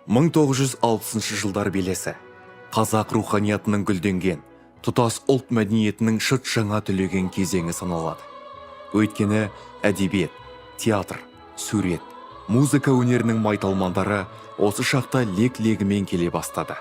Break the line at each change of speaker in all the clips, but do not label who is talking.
1960 жылдар белесі. Қазақ руханиятының гүлденген, тұтас ұлт мәдениетінің шыт жаңа түлеген кезеңі саналады. Өйткені әдебиет, театр, сурет, музыка өнерінің майталмандары осы шақта лек-легімен келе бастады.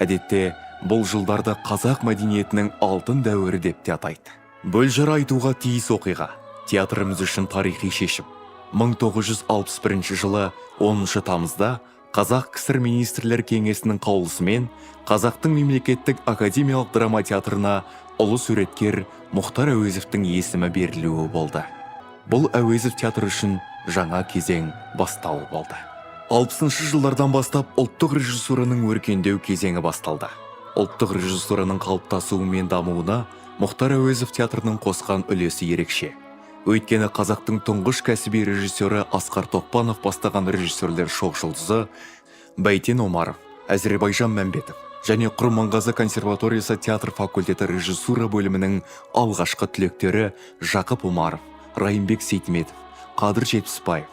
Әдетте бұл жылдарды қазақ мәдениетінің алтын дәуірі деп те атайды. Бөлжар айтуға тиіс оқиға, театрымыз үшін тарихи шешім. 1961 жылы 10 тамызда Қазақ КСР Министрлер Кеңесінің қаулысымен Қазақтың мемлекеттік академиялық драма театрына ұлы суреткер Мұхтар Әуезовтің есімі берілуі болды. Бұл Әуезов театры үшін жаңа кезең бастауы болды. 60 жылдардан бастап ұлттық режиссураның өркендеу кезеңі басталды. Ұлттық режиссураның қалыптасуы мен дамуына Мұхтар Әуезов театрының қосқан үлесі ерекше. Өйткені қазақтың тұңғыш кәсіби режиссері Асқар Тоқпанов бастаған режиссерлер шоқ жұлдызы Бәйтен Омаров, Әзірбайжан Мәмбетов және Құрманғазы консерваториясы театр факультеті режиссура бөлімінің алғашқы түлектері Жақып Омаров, Райымбек Сейтметов, Қадыр Жетпісбаев,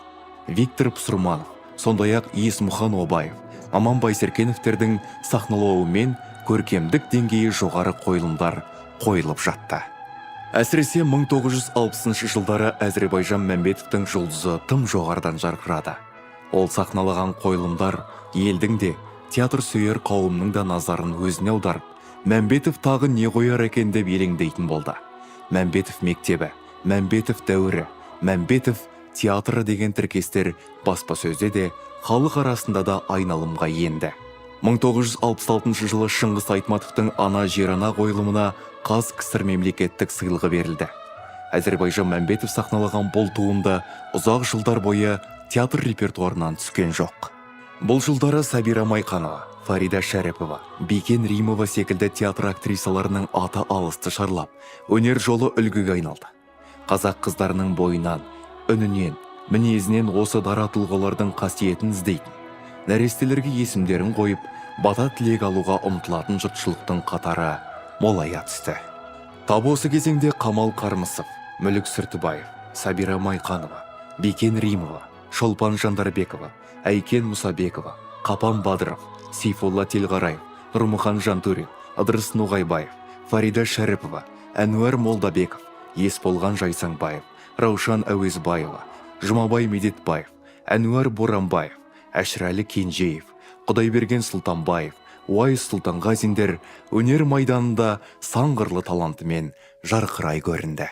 Виктор Пұсырманов, сондай-ақ Есмұхан Обаев, Аман Байсеркеновтердің сахналауымен көркемдік деңгейі жоғары қойылымдар қойылып жатты. Әсіресе 1960 жылдары Әзірбайжан Мәмбетовтің жұлдызы тым жоғарыдан жарқырады. Ол сахналаған қойылымдар елдің де, театр сүйер қауымның да назарын өзіне аударып, Мәмбетов тағы не қояр екен деп елеңдейтін болды. Мәмбетов мектебі, Мәмбетов дәуірі, Мәмбетов театры деген тіркестер баспасөзде де, халық арасында да айналымға енді. 1966 жылы Шыңғыс Айтматовтың «Ана жер ана» қойылымына Қаз КСР мемлекеттік сыйлығы берілді. Әзірбайжан Мәмбетов сахналаған бұл туынды ұзақ жылдар бойы театр репертуарынан түскен жоқ. Бұл жылдары Сабира Майқанова, Фарида Шәріпова, Бикен Римова секілді театр актрисаларының аты алысты шарлап, өнер жолы үлгіге айналды. Қазақ қыздарының бойынан, үнінен, мінезінен осы дара тұлғалардың қасиетін іздейтін, нәрестелерге есімдерін қойып, бата тілек алуға ұмтылатын жұртшылықтың қатары молая түсті. Тап осы кезеңде Қамал Қармысов, Мүлік Сүртібаев, Сабира Майқанова, Бикен Римова, Шолпан Жандарбекова, Әйкен Мұсабекова, Қапан Бадыров, Сейфолла Телғараев, Нұрмұхан Жантөрин, Ыдырыс Ноғайбаев, Фарида Шәріпова, Әнуар Молдабеков, Есболған Жайсаңбаев, Раушан Әуезбаева, Жұмабай Медетбаев, Әнуар Боранбаев, Әшірәлі Кенжеев, Құдайберген Сұлтанбаев, Уайс Сұлтанғазиндер өнер майданында сан қырлы талантымен жарқырай көрінді.